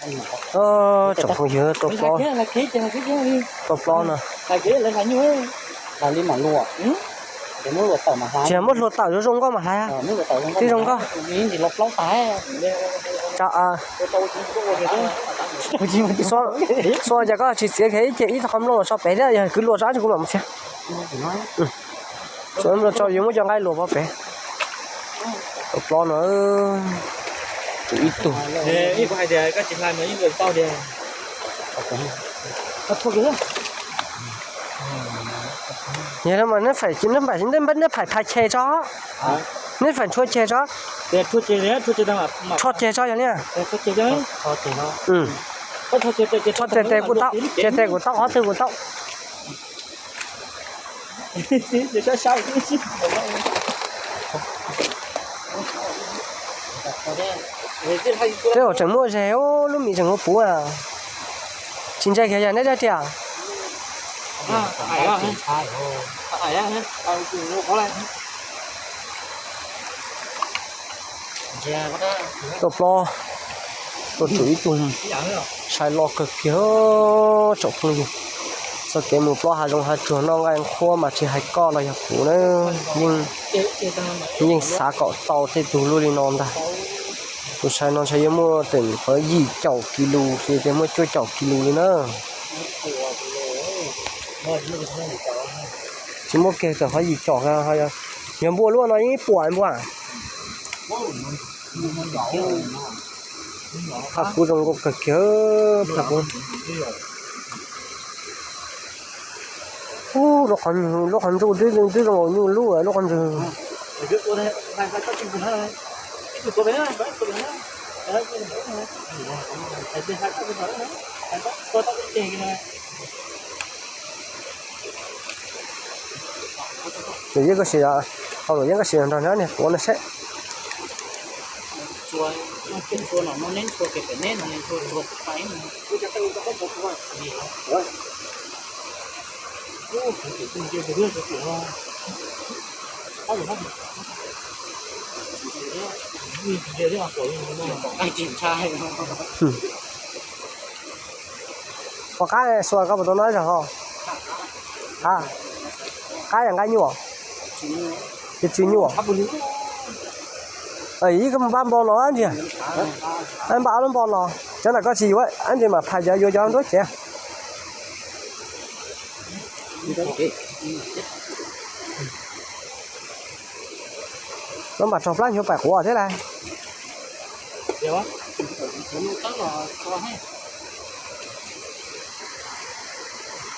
Tsoom phooj ywg, tua plob, tua plob no. Tsis muab hlua tawm zoo zoo nkauj mas hlais. Twb zoo nkauj. Xua cas koj tsis txiav kiag ib ce ib tog qhov nplooj los tso pem thiab, yog kwv luas tso kuv mam mus txiav. Tso yuav muab cov nqaij luas pov pem. Tua plob no, tus ib tug. Yog mas neb faim, neb faim, neb faim phais che tso, neb faim rhuav ceg tso, rhuav ceg tso yog li. Rhuav ceg tes kuj tau, ceg tes kuj tau, qhov twg kuj tau. Tej zaum tseem muaj zes, lub mis tseem ua puv. Tsis ntse kiag yog neb dab tsi? Tua plob, tua tsum ib tug, sai loj kawg kiag tsoom phooj ywg. Txoj kev mus plob hav zoov hav tsuag noj nqaij nqhuab mas tsis hais koj los yog kuv na, yeej xav kom tau tej tug luaj li no ntag. Tus sai no ntshai yuav muaj teem qhov yim caum kis lus ces tias muaj cuaj caum kis lus li na. Tsis muaj kiag tawm qhov yim caum, yog npua luaj no yeej ib puas npua. Phaj kub zoo nkauj kawg kiag, phaj kub. Lub qhov ntsuj twb zoo nyuj lub lub qhov ntswg. Ces yeej koj sim, hauj lwm yeej koj sim nrog neb tuav no seb. Ua qab xua koj puas tau noj zog ho? Qab yog nqaij nyuaj, tsis nyuaj. Ib koj npaj npau no ab ntsis, npaj ob lub npau no, cov ntawm koj tsis yuav ab ntsis mam phais cov yuav cov nruab cev. Lub npam rog plab nyuag pais quav thiab lauj.